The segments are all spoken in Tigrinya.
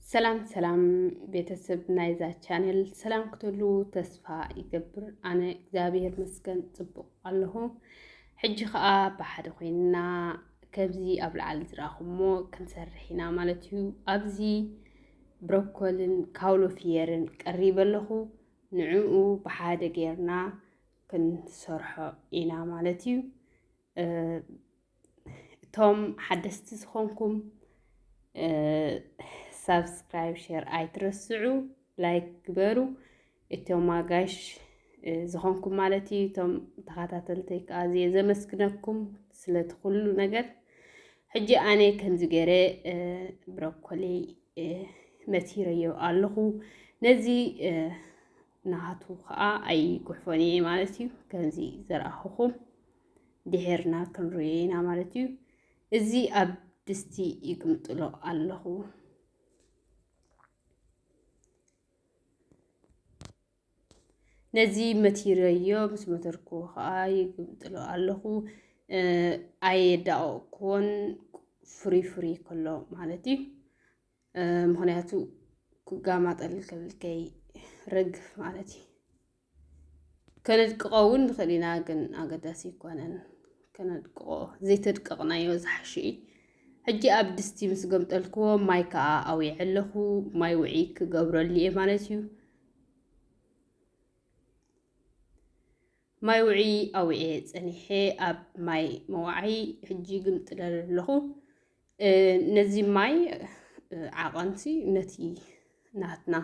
ሰላም ሰላም ቤተሰብ ናይዛ ቻነል፣ ሰላም ክትህሉ ተስፋ ይገብር። ኣነ እግዚኣብሔር መስገን ጽቡቕ ኣለኹ። ሕጂ ኸኣ ብሓደ ኮይንና ከምዚ ኣብ ላዕሊ ዝረኣኹሞ ክንሰርሕ ኢና ማለት እዩ። ኣብዚ ብሮኮልን ካውሎ ፍየርን ቀሪበ ኣለኹ። ንዕኡ ብሓደ ጌርና ክንሰርሖ ኢና ማለት እዩ። እ፣ እቶም ሓደስቲ ዝኾንኩም፣ እ፣ ሳብስክራይብ፣ ሼር ኣይትረስዑ፣ ላይክ ግበሩ። እቶም ኣጋይሽ፣ እ፣ ዝኾንኩም ማለት እዩ፣ እቶም ተኸታተልተይ ከዓ ኣዝየ ዘመስግነኩም ስለቲ ኩሉ ነገር። ሕጂ ኣነ ከምዚ ገይረ፣ እ፣ ብሮኮሊ፣ እ፣ መቲረዮ ኣለኹ። ነዚ፣ እ፣ ናቱ ከዓ ኣይጉሕፎን እየ ማለት እዩ። ከምዚ ዘርኣኹኹም ድሒርና ክንርእዮ ኢና ማለት እዩ። እዚ ኣብ ድስቲ ይግምጥሎ ኣለኹ። ነዚ መቲረዮ ምስ መተርኩ ከዓ ይግምጥሎ ኣለኹ። እ፣ ኣየዳቐቕኩዎን ፍሩይ ፍሩይ ከሎ ማለት እዩ። እ፣ ምኽንያቱ ክጋማጠል ከብል ከይረግፍ ማለት እዩ። ከነድቅቖ እውን ንኽእል ኢና፣ ግን ኣገዳሲ ኣይኮነን። ከነድቅቖ፣ ዘይተድቀቕናዮ ዝሓሸ እዩ። ሕጂ ኣብ ድስቲ ምስ ገምጠልክዎ ማይ ከዓ ኣውዒ ኣለኹ። ማይ ውዒ ክገብረሉ እየ ማለት እዩ። ማይ ውዒ ኣውዒ ጸኒሐ ኣብ ማይ መዋዒ ሕጂ ግምጥለሉ ኣለኹ። እ፣ ነዚ ማይ፣ እ፣ ዓቐንሲ ነቲ ናትና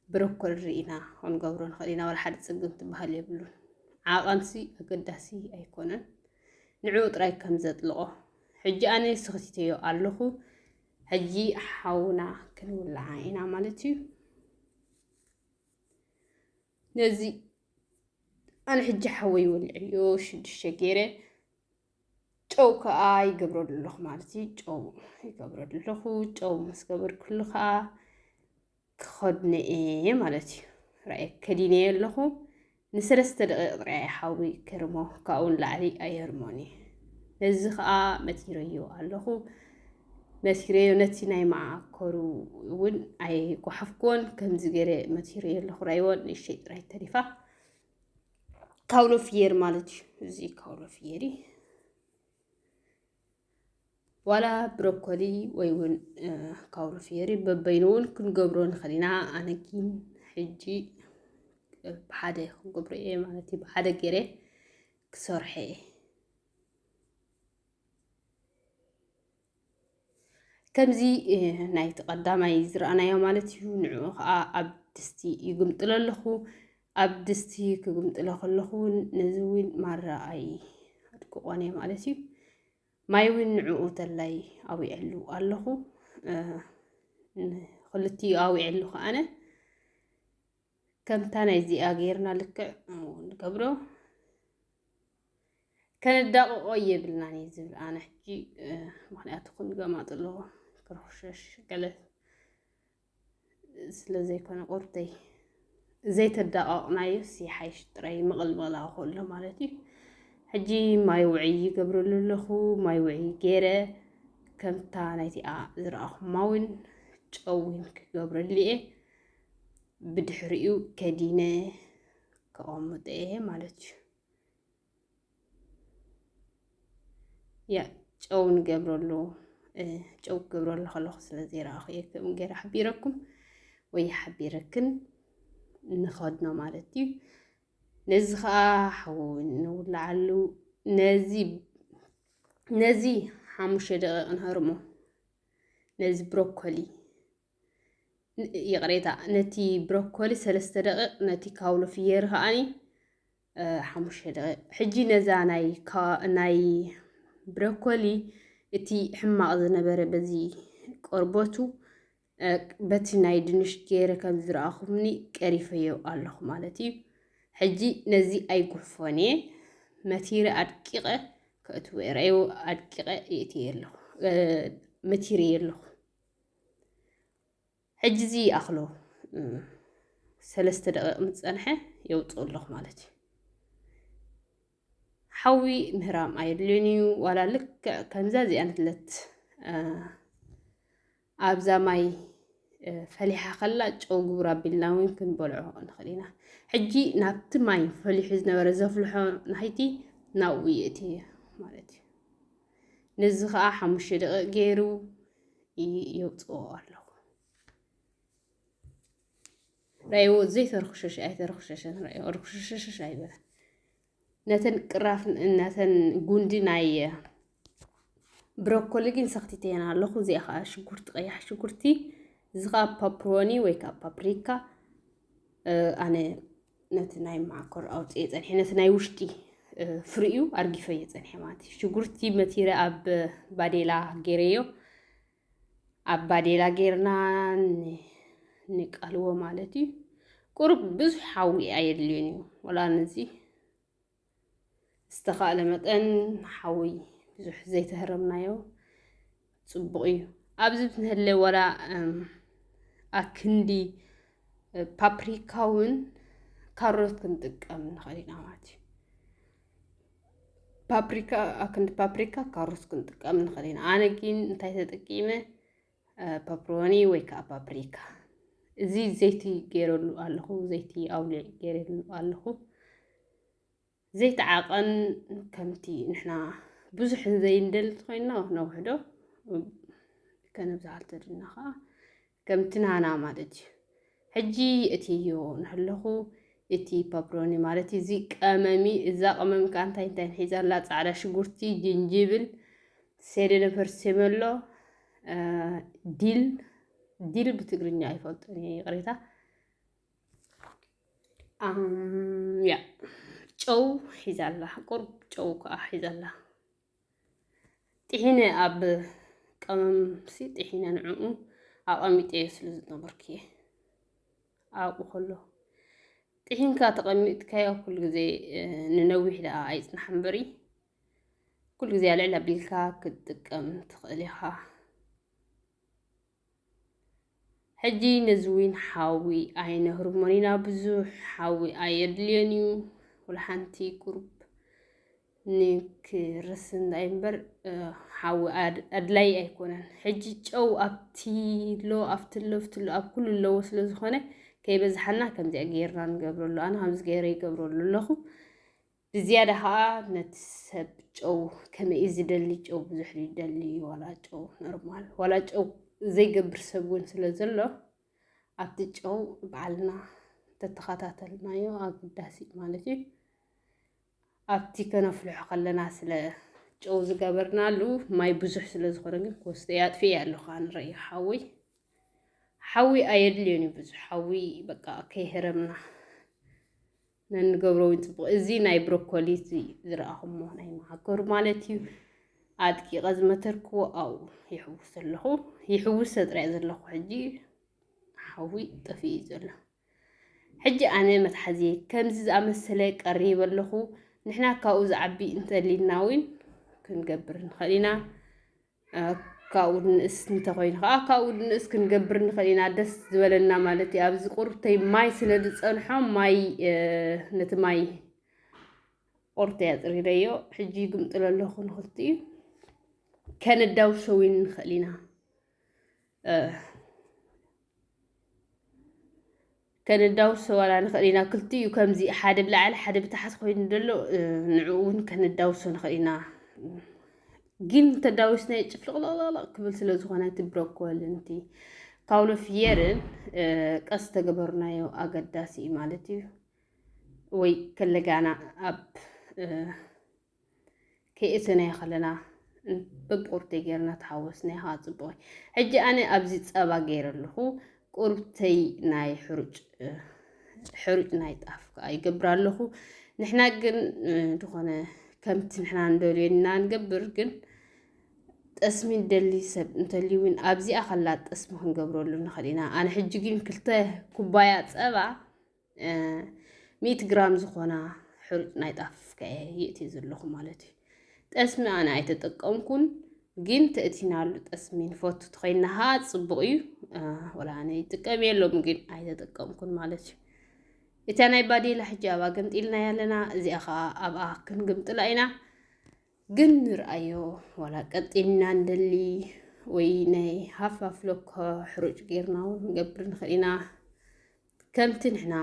ብሮኮሊ ርኢና ክንገብሮ ንኽእል ኢና። ዋላ ሓደ ጽግም ትበሃል የብሉን። ዓቐንሲ ኣገዳሲ ኣይኮነን። ንዕኡ ጥራይ ከም ዘጥልቖ። ሕጂ ኣነ ስኽቲተዮ ኣለኹ። ሕጂ ሓውና ክንውልዓ ኢና ማለት እዩ። ነዚ ኣነ ሕጂ ሓወይ ወሊዐዮ ሽዱሽተ ገይረ ጨው ከዓ ይገብረሉ ኣለኹ ማለት እዩ። ጨው ይገብረሉ ኣለኹ። ጨው ምስ ገበርኩሉ ከዓ ክኸድነ እየ ማለት እዩ። ራእየ ከዲነዮ ኣለኹ። ንሰለስተ ደቂቕ ጥራይ ሓዊ ከርሞ፣ ካብኡ ንላዕሊ ኣየርሞን እየ። ነዚ ከዓ መቲረዮ ኣለኹ። መቲረዮ ነቲ ናይ መዓከሩ እውን ኣይጓሓፍክዎን። ከምዚ ገይረ መቲረዮ ኣለኹ። ራእይዎ ንእሽተይ ጥራይ ተሪፋ። ካውሎ ፍየር ማለት እዩ። እዚ ካውሎ ፍየሪ ዋላ ብሮኮሊ ወይ እውን፣ እ፣ ካውሎ ፍየሪ በበይኑ እውን ክንገብሮ ንኽእል ኢና። ኣነ ግን ሕጂ፣ እ፣ ብሓደ ክንገብሮ እየ ማለት እዩ። ብሓደ ገይረ ክሰርሖ እየ። ከምዚ፣ እ፣ ናይቲ ቀዳማይ ዝረኣናዮ ማለት እዩ። ንዕኡ ኸዓ ኣብ ድስቲ ይግምጥሎ ኣለኹ። ኣብ ድስቲ ክግምጥሎ ከለኹ ነዚ እውን ማራ ኣይኣድቅቖን እየ ማለት እዩ። ማይ እውን ንዕኡ ተላይ ኣውዒሉ ኣለኹ። እ፣ ንክልቲኡ ኣውዒሉ ከኣነ ከምታ ናይዚኣ ጌርና ልክዕ ንገብሮ። ከነዳቕቖ የብልናን እዩ ዝብል ኣነ ሕጂ፣ እ፣ ምኽንያቱ ክንገማጥሎ ክርኩሸሽ ገለ ስለ ዘይኮነ ቁርተይ ዘይተዳቐቕናዮስ ይሓይሽ፣ ጥራይ ምቕልበላ ከሎ ማለት እዩ። ሕጂ ማይ ውዕይ ይገብረሉ ኣለኹ። ማይ ውዕይ ገይረ ከምታ ናይቲኣ ዝረኣኹማ እውን ጨው እውን ክገብረሉ እየ። ብድሕሪኡ ከዲነ ከቐምጦ እየ ማለት እዩ። ያ ጨው ንገብረሉ፣ እ፣ ጨው ክገብረሉ ከለኹ ስለ ዘይረኣኹ እየ ከምኡ ገይረ ሓቢረኩም ወይ ሓቢረክን ንኸድኖ ማለት እዩ። ነዚ ኸዓ ሓዊ ንውልዓሉ። ነዚ፣ ነዚ ሓሙሽተ ደቂቕ ንሃርሞ። ነዚ ብሮኮሊ፣ ን-፣ ይቕሬታ፣ ነቲ ብሮኮሊ ሰለስተ ደቂቕ፣ ነቲ ካውሎ ፍየሪ ከዓኒ፣ እ፣ ሓሙሽተ ደቂቕ። ሕጂ ነዛ ናይ ካ-፣ ናይ ብሮኮሊ እቲ ሕማቕ ዝነበረ በዚ ቆርበቱ፣ እ፣ በቲ ናይ ድንሽ ገይረ ከም ዝረኣኹምኒ ቀሪፈዮ ኣለኹ ማለት እዩ። ሕጂ ነዚ ኣይጉሕፎን እየ። መቲረ ኣድቂቐ ከእትዎ እየ። ረኣይዎ፣ ኣድቂቐ የእትየ ኣለኹ፣ እ፣ መቲረዮ ኣለኹ። ሕጂ እዚ ይኣኽሎ፣ እ፣ ሰለስተ ደቂቕ ምስ ጸንሐ የውፅኡ ኣለኹ ማለት እዩ። ሓዊ ምህራም ኣየድልዮን እዩ። ዋላ ልክዕ ከምዛ እዚኣ ንትለት ኣብዛ ማይ ፈሊሓ ከላ ጨው ግብር ኣቢልና እውን ክንበልዖ ንኽእል ኢና። ሕጂ ናብቲ ማይ ፈሊሑ ዝነበረ ዘፍልሖ ናይቲ ናብኡ የእትየ ማለት እዩ። ነዚ ከዓ ሓሙሽተ ደቂቕ ገይሩ የውፅኦ ኣለኹ። ራይዎ ዘይተርኩሸሽ ኣይተርኩሸሸን ራይዎ ርኩሸሸሽ ኣይበለን። ነተን ቅራፍ ነተን ጉንዲ ናይ ብሮኮሊ ግን ሰኽቲተየን ኣለኹ። እዚኣ ከዓ ሽጉርቲ፣ ቀያሕ ሽጉርቲ፣ እዚ ከዓ ፓፕሮኒ ወይ ከዓ ፓፕሪካ። ኣነ ነቲ ናይ ማዕኮር ኣውፅኤ ፀኒሐ፣ ነቲ ናይ ውሽጢ ፍሪኡ ኣርጊፈዮ ፀኒሐ ማለት እዩ። ሽጉርቲ መቲረ ኣብ ባዴላ ገይረዮ። ኣብ ባዴላ ጌርና ንቃልዎ ማለት እዩ። ቁሩብ ብዙሕ ሓዊ ኣየድልዮን እዩ። ወላ ነዚ ዝተኻእለ መጠን ሓዊ ብዙሕ ዘይተህረምናዮ ጽቡቕ እዩ። ኣብዚ ብንህለ ወላ ኣክንዲ ፓፕሪካ እውን ካሮት ክንጥቀም ንኽእል ኢና ማለት እዩ። ፓፕሪካ ኣክንዲ ፓፕሪካ ካሮት ክንጥቀም ንኽእል ኢና። ኣነ ግን እንታይ ተጠቂመ? ፓፕሮኒ ወይ ከዓ ፓፕሪካ። እዚ ዘይቲ ገይረሉ ኣለኹ፣ ዘይቲ ኣውሊዕ ገይረሉ ኣለኹ። ዘይቲ ዓቐን ከምቲ ንሕና ብዙሕ ዘይንደሊ ኮይንና ነውሕዶ ከነብዝሓል ተድና ከዓ ከምቲ ናና ማለት እዩ። ሕጂ እትዮ ንህለኹ እቲ ፓፕሮኒ ማለት እዚ ቀመሚ እዛ ቀመም ከዓ እንታይ እንታይ ንሒዛ ኣላ? ፃዕዳ ሽጉርቲ፣ ጅንጅብል፣ ሴደነ ፐርሲመሎ፣ ዲል ዲል ብትግርኛ ኣይፈልጦን እየ ይቕሬታ። ያ ጨው ሒዛ ኣላ፣ ቁርብ ጨው ከዓ ሒዛ ኣላ። ጥሒነ ኣብ ቀመምሲ ጥሒነ ንዕኡ ኣቐሚጠዮ ስለ ዝነበርኩ እየ ኣብኡ ከሎ ጥሒንካ ተቐሚጥካዮ ኩሉ ግዜ ንነዊሕ ደኣ ኣይጽናሕ እምበሪ ኩሉ ግዜ ኣልዕል ኣቢልካ ክትጥቀም ትኽእል ኢኻ። ሕጂ ነዚ ዊን ሓዊ ኣይነህርሞን ኢና፣ ብዙሕ ሓዊ ኣየድልዮን እዩ። ወላ ሓንቲ ቁሩብ ንክርስ እንታይ እምበር ሓዊ ኣድላይ ኣይኮነን። ሕጂ ጨው ኣብቲ ሎ ኣብቲ ሎ ኣብቲ ሎ ኣብ ኩሉ ኣለዎ ስለ ዝኾነ ከይበዝሓና ከምዚኣ ጌርና ንገብረሉ። ኣነ ከምዚ ገይረ ይገብረሉ ኣለኹ። ብዝያዳ ከዓ ነቲ ሰብ ጨው ከመይ እዩ ዝደሊ፣ ጨው ብዙሕ ይደሊ ዋላ ጨው ኖርማል ዋላ ጨው ዘይገብር ሰብ እውን ስለ ዘሎ ኣብቲ ጨው ባዕልና ተተኸታተልናዮ ኣገዳሲ ማለት እዩ። ኣብቲ ከነፍልሖ ከለና ስለ ጨው ዝገበርናሉ ማይ ብዙሕ ስለ ዝኾነ ግን ኮስተ ኣጥፊኤ ኣለኹ ኣነ ረእየ ሓዊ ሓዊ ኣየድልዮን እዩ ብዙሕ ሓዊ በቃ ከይህረምና ነንገብሮ እውን ፅቡቕ። እዚ ናይ ብሮኮሊ ዝረኣኹሞ ናይ መዓኮር ማለት እዩ። ኣጥቂቐ ዝመተርክዎ ኣብኡ ይሕውስ ዘለኹ ይሕውሰ ጥራይ ዘለኹ ሕጂ ሓዊ ጠፊኡ እዩ ዘሎ። ሕጂ ኣነ መትሓዚ ከምዚ ዝኣመሰለ ቀሪበ ኣለኹ። ንሕና ካብኡ ዝዓቢ እንተሊና እውን ክንገብር ንኽእል ኢና። ካብኡ ንእስ እንተኮይኑ ከዓ ካብኡ ንእስ ክንገብር ንኽእል ኢና። ደስ ዝበለና ማለት እዩ። ኣብዚ ቁርብተይ ማይ ስለ ዝፀንሖ ማይ ነቲ ማይ ቁርተይ ኣፅሪረዮ ሕጂ ግምጥሎ ኣለኹ ንክልቲኡ ከነዳውሶ እውን ንኽእል ኢና። ከነዳውሶ ዋላ ንኽእል ኢና። ክልቲኡ ከምዚ ሓደ ብላዕሊ ሓደ ብታሕት ኮይኑ ዘሎ ንዕኡ እውን ከነዳውሶ ንኽእል ኢና። ግን ተዳዊስናዮ ጭፍልቕልቕልቕ ክብል ስለ ዝኾነ እቲ ብሮኮልን እቲ ካውሎ ፍየርን ቀስ ተገበርናዮ ኣገዳሲ እዩ ማለት እዩ። ወይ ከለጋና ኣብ ከየእተናዮ ከለና በብቁርተይ ጌርና ተሓወስናዮ ከዓ ፅቡቕ እዩ። ሕጂ ኣነ ኣብዚ ፀባ ገይረ ኣለኹ። ቁርብተይ ናይ ሕሩጭ ሕሩጭ ናይ ጣፍ ከዓ ይገብር ኣለኹ። ንሕና ግን ዝኾነ ከምቲ ንሕና ንደልዮ ኢና ንገብር ግን ጠስሚ ንደሊ ሰብ እንተልዩ እውን ኣብዚኣ ከላ ጠስሚ ክንገብረሉ ንኽእል ኢና። ኣነ ሕጂ ግን ክልተ ኩባያ ፀባ ሚእቲ ግራም ዝኾና ሕሩጭ ናይ ጣፍ ከየ የእትየ ዘለኹ ማለት እዩ። ጠስሚ ኣነ ኣይተጠቀምኩን፣ ግን ተእቲናሉ ጠስሚ ንፈቱ ተኾይንና ኸዓ ጽቡቕ እዩ። ወላ ኣነ ይጥቀም የሎም ግን ኣይተጠቀምኩን ማለት እዩ። እታ ናይ ባዴላ ሕጂ ኣብኣ ገምጢልናያ ኣለና፣ እዚኣ ኸዓ ኣብኣ ክንግምጥላ ኢና። ግን ንርኣዮ፣ ዋላ ቀጢንና እንደሊ ወይ ናይ ሃፋፍ ሎኮ ሕሩጭ ጌርና እውን ክንገብር ንኽእል ኢና። ከምቲ ንሕና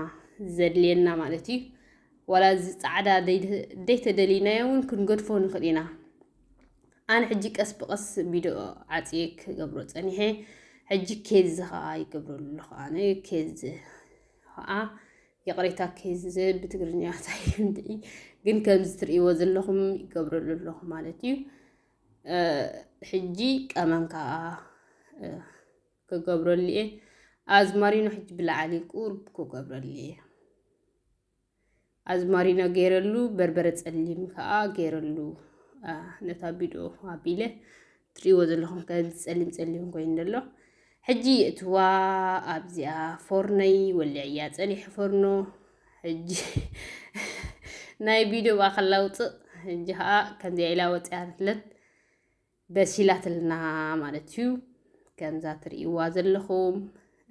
ዘድልየና ማለት እዩ። ዋላ እዚ ጻዕዳ ደይ-፣ ደይተደሊናዮ እውን ክንገድፎ ንኽእል ኢና። ኣነ ሕጂ ቀስ ብቐስ ቪድዮ ዓጽየ ክገብሮ ጸኒሐ። ሕጂ ኬዝ ኸዓ ይገብረሉ ኣለኹ። ኣነ ኬዝ ኸዓ ይቕሬታ፣ ኬዝ ብትግርኛ እንታይ እንድዒ፣ ግን ከምዚ ትርእይዎ ዘለኹም ይገብረሉ ኣለኹ ማለት እዩ። እ፣ ሕጂ ቀመም ከኣ፣ እ፣ ክገብረሉ እየ። ኣዝማሪኖ ሕጂ ብላዕሊ ቁርብ ክገብረሉ እየ። ኣዝማሪኖ ገይረሉ፣ በርበረ ጸሊም ከኣ ገይረሉ፣ እ፣ ነታ ቪድዮ ኣቢለ ትርእይዎ ዘለኹም ከምዚ ጸሊም ጸሊም ኮይኑ ዘሎ። ሕጂ የእትዋ ኣብዚኣ ፎርነይ ወሊዐያ ጸኒሐ ፎርኖ። ሕጂ ናይ ቪድዮ ብኣኸላ ውፅእ። ሕጂ ኸዓ ከምዚኣ ኢላ ወፂኣ ትለት በሲላትልና ማለት እዩ። ከምዛ ትርእይዋ ዘለኹም፣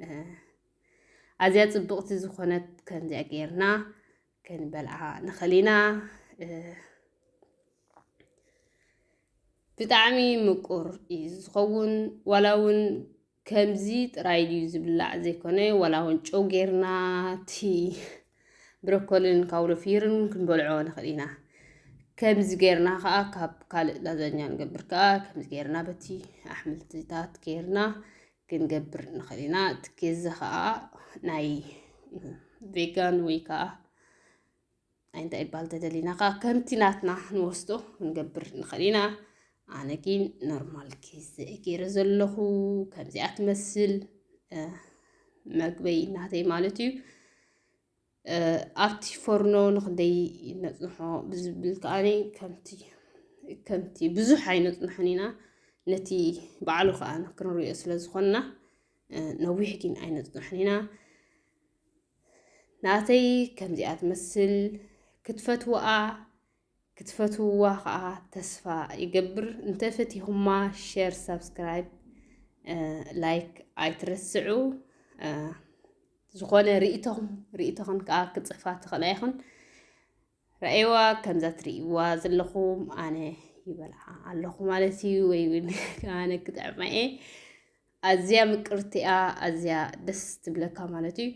እ፣ ኣዝያ ጽብቕቲ ዝኾነት ከምዚኣ ጌርና ክንበልዓ ንኽእል ኢና። እ፣ ብጣዕሚ ምቁር እዩ ዝኸውን። ዋላ እውን ከምዚ ጥራይ ድዩ ዝብላዕ ዘይኮነ፣ ዋላ እውን ጨው ጌርና፣ እቲ ብሮኮልን ካውሎ ፍይርን ክንበልዖ ንኽእል ኢና። ከምዚ ጌርና ኸዓ ካብ ካልእ ላዛኛ ንገብር ከኣ፣ ከምዚ ጌርና በቲ ኣሕምልትታት ጌርና ክንገብር ንኽእል ኢና። እቲ ኬዝ ኸዓ ናይ ቬጋን ወይ ከኣ እንታይ ይባል ተደሊና ከኣ ከምቲ ናትና ንወስዶ ክንገብር ንኽእል ኢና። ኣነ ግን ኖርማል ኬዝ ገይረ ዘለኹ። ከምዚኣ ትመስል፣ እ፣ መግበይ ናተይ ማለት እዩ። እ፣ ኣብቲ ፎርኖ ንኽንደይ ነጽንሖ ብዝብል ከኣኒ ከምቲ፣ ከምቲ ብዙሕ ኣይነጽንሖን ኢና። ነቲ ባዕሉ ከኣ ክንሪኦ ስለ ዝኾንና፣ እ፣ ነዊሕ ግን ኣይነጽንሖን ኢና። ናተይ ከምዚኣ ትመስል። ክትፈትውኣ፣ ክትፈትውዋ ከኣ ተስፋ ይገብር። እንተፈቲኹማ ሸር፣ ሳብስክራይብ፣ እ፣ ላይክ ኣይትረስዑ። እ፣ ዝኾነ ርእይቶኹም፣ ርእይቶኽን ከኣ ክትጽሕፋ ትኽእላ ኢኹን። ረኣይዋ፣ ከምዛ ትርእይዋ ዘለኹም ኣነ ይበልዓ ኣለኹ ማለት እዩ፣ ወይ እውን ኣነ ክጥዕማ እየ። ኣዝያ ምቅርቲ እያ፣ ኣዝያ ደስ ትብለካ ማለት እዩ።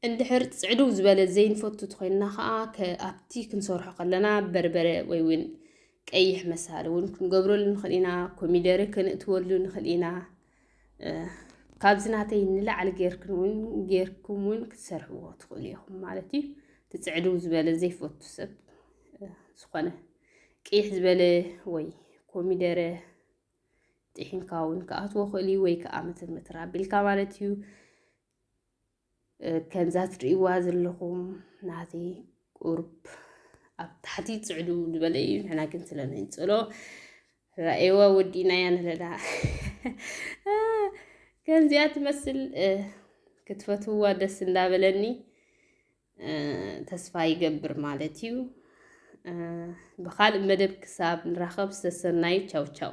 እንድሕር ጽዕድው ዝበለ ዘይንፈቱ ተኾይንና ኸኣ፣ ከ-፣ ኣብቲ ክንሰርሖ ከለና በርበረ ወይ እውን ቀይሕ መሳሊ እውን ክንገብረሉ ንኽእል ኢና፣ ኮሚደረ ከነእትወሉ ንኽእል ኢና። እ፣ ካብዚ ናተይ ንላዕሊ ጌርክን እውን፣ ጌርኩም እውን ክትሰርሕዎ ትኽእሉ ኢኹም ማለት እዩ። እቲ ጽዕድው ዝበለ ዘይፈቱ ሰብ፣ እ፣ ዝኾነ ቅይሕ ዝበለ ወይ ኮሚደረ ጥሒንካ እውን ክኣትዎ ክእል እዩ፣ ወይ ከኣ ምትር ምትር ኣቢልካ ማለት እዩ። እ፣ ከምዛ ትርእይዋ ዘለኹም ናተይ ቁርብ ኣብ ታሕቲ ጽዕዱ ዝበለ እዩ። ንሕና ግን ስለ ንንጽሎ ረኣይዋ ወዲእናያ ንለዳ። ከምዚኣ ትመስል፣ እ፣ ክትፈትውዋ ደስ እንዳበለኒ፣ እ፣ ተስፋ ይገብር ማለት እዩ። እ፣ ብኻልእ መደብ ክሳብ ንራኸብ ሰሰናዩ። ቻው ቻው።